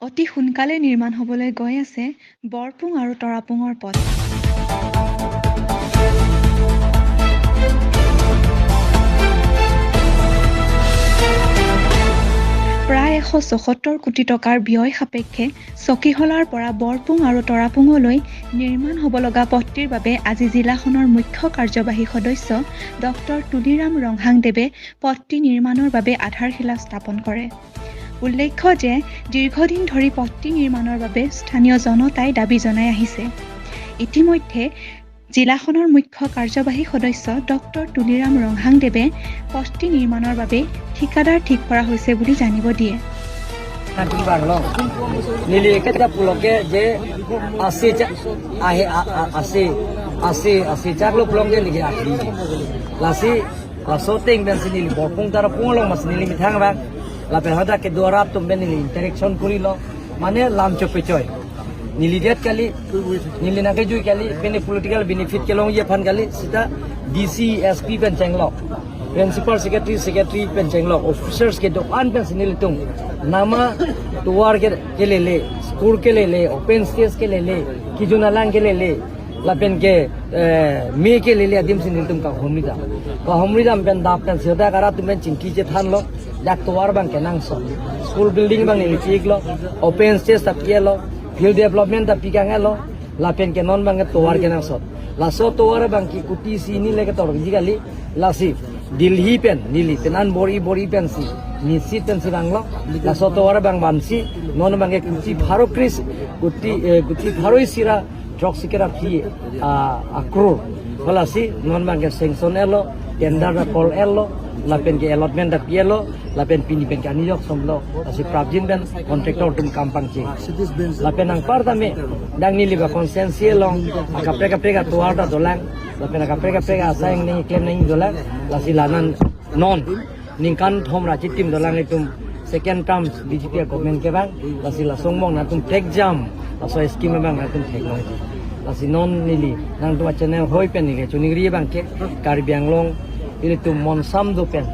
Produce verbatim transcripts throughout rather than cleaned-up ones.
অতি সোনকালে নিৰ্মাণ হ'বলৈ গৈ আছে বৰপুং আৰু তৰাপুঙৰ পথ। প্ৰায় এশ চৌসত্তৰ কোটি টকাৰ ব্যয় সাপেক্ষে চকীহলাৰ পৰা বৰপুং আৰু তৰাপুঙলৈ নিৰ্মাণ হ'ব লগা পথটিৰ বাবে আজি জিলাখনৰ মুখ্য কাৰ্যবাহী সদস্য ডক্টৰ তুলিৰাম ৰংহাং দেৱে পথটি নিৰ্মাণৰ বাবে আধাৰশিলা স্থাপন কৰে। উল্লেখ্য যে দীৰ্ঘদিন ধৰি পথটি নিৰ্মাণৰ বাবে স্থানীয় জনতাই দাবী জনাই আহিছে। ইতিমধ্যে জিলাখনৰ মুখ্য কাৰ্যবাহী সদস্য ডক্টৰ তুলিৰাম ৰংহাং দেৱে পথটি নিৰ্মাণৰ বাবে ঠিকাদাৰ ঠিক কৰা হৈছে বুলি জানিব দিয়ে। Nanti bang lo. Neli kita pulo ke je asi cak ahe a- a- asi asi asi cak lo pulo ke neli ahi. Lasi laso ateng pensi neli bopung tara pung lo mas neli methang bang. Lapen hadak kedo-an atum pen neli interaction kuri lo. Mane lam chopechoi. Neli det kali, neli nangkejui kali, pen political benefit kelongji aphan kali, seta D C, S P pen chenglok. Principal secretary, secretary pen chenglok. Officers kedo-an pensi nelitum. Nama tovar ke kelele, school kelele, open space kelele, kijun alang kelele. Lapen ke, eh, me kelele adim si nelitum kahumri dam. Kahumri dam pen dap pen seta kara atum pen chingki chethan lo. Dak tovar bang kenangsot. School building bang neli chik lo. Open space ta pi-e lo. Field development ta pi kang-e lo. Lapen ke non bang ke tovar kenangsot. Laso tovar bang ke kuti si neli ke tor ji kali. Lasi Delhi pen neli pen an bor-i bor-i pensi. Nisit pensi bang lo. Laso tovar bang bansi. Non bang ke kuti pharo kris. Kuti, eh, kuti pharo isi ra throk sikera phi, ah, akror. Halasi non bang ke sanction-e lo, tender ta call-e lo, lapen ke allotment ta pi-e lo, lapen pini pen ke ani jok som lo, lasi prapjin pen contractor atum kam pangcheng. Lapen anparta me, dak neli ba constituency along, akaprek kaprek atovar ta dolang, lapen akaprek kaprek asai angdeng klem nangji dolang, lasi la-an non ningkan thom ra chitim dolang itum second term B J P government kevang, lasi laso angbong nangtum thekjam, laso scheme abang nangtum theklong. Lasi non neli nangtum achannel hoi pen neli chuningri abang ke Karbi Anglong ilitum monsam do pen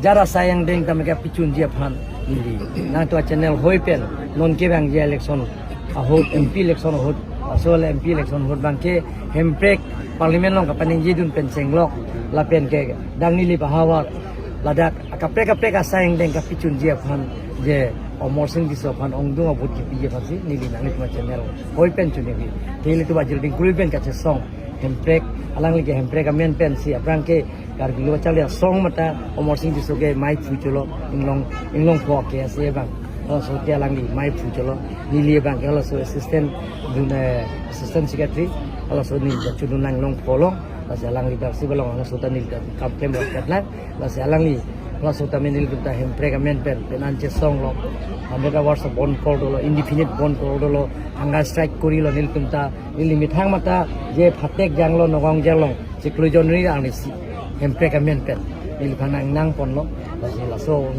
jara asai angdeng tame ke pichunji aphan neli nangtum achannel hoi pen non kevangji election ahut, M P election ahut, laso le M P election ahut bang ke Hemprek Parliament along kapaningjedun pen chenglok, lapen ke dak neli pahavar ladak akaprek kaprek asai angdeng kapichunji aphan je Amarsing Tisso aphan ongdung avote kipiji aphansi neli nanglitum achannel hoi pen chuningri. Te ilitum ajilding kuri pen kachesong Hemprek, alangli ke Hemprek amen pensi aphrang ke Karbi Lo Charli Asong mate Amarsing Tisso ke maiphu cholo, inglong inglong pho ke ase bang. Laso ke alangli maiphu cholo. Neli bang ke laso assistant dun, eh, assistant secretary. Laso neli chudun lang inglong pho lo. Lasi alangli dak si belong laso ta neli kam klem lo kat lang. Lasi alangli laso ta me nelitum ta Hemprek amen pen pen an chesong lo. Hundred hours of bond call dolo, indefinite bond call dolo, hunger strike kuri lo nelitum ta. Neli methang mate je phatek janglo nogong jalong. Chiklo jonri ang nisi Hemprek amen pen neliphan nang nangponlo. Lasi laso,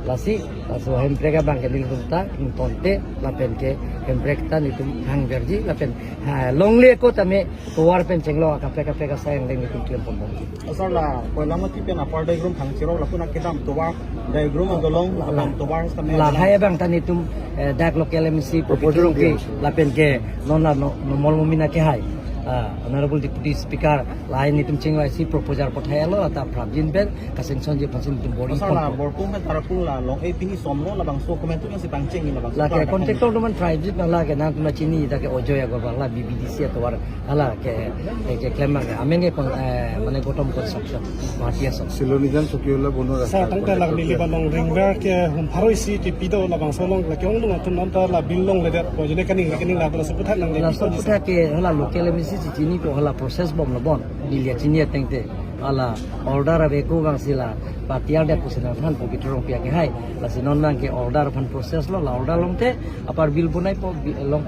lasi laso Hemprek abang ke nelitum ta ingtonte lapen ke Hemprek ta nelitum hang verji lapen ha longle ko tame tovar pen chenglok akaprek kaprek asai angdeng nelitum klem ponbom. Sir, la Koilamati pen Upper Daigrum Thangcherok lapu na kedam tovar Daigrum adolong la- abang tovar kami lahai abang ta nelitum, eh, dak local M C Professor Professor Rongpi Rongpi lapen ke non la no- Numal Momin akehai, ah, Honorable Deputy Speaker lahai nelitum chingvai si proposal pathai lo, lata prapjin pen kasanction ji aphansi nelitum bor-i. Sir, la pon. Borpung pen Tarapung la long eh pini somlo labangso komantu pensi pangcheng ni labangso. Lake tovar contractor atum an private na lake nangtum chini dak ke Ajoy Agarwal la B B D C atovar hala ke, ke, keklem abang ke amen ke kon- eh, mane Gautam Construction Guwahati ason. Silonijan Chokiola Bonor Sir, Rasta tangte la Project neli Program. Balong ring ber ke hum pharo isi tipi do labangso along lake ongdung atum nonta la bill longledet ko jene kaning kaning la laso puthot nang. Laso puthot ke hala local M C si chiniko, hala process bomlo bon. Neli chini ateng te hala order ave ko bang si la patiar de kusenang than Professor Rongpi akehai. Lasi non bang ke order aphan process lo, la order longte apar bill bonaipo, bi- long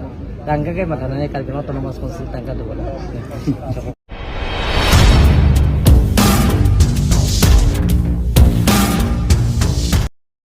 tangka ke matha nang Karbi Anglong Autonomous Council tangka do bona.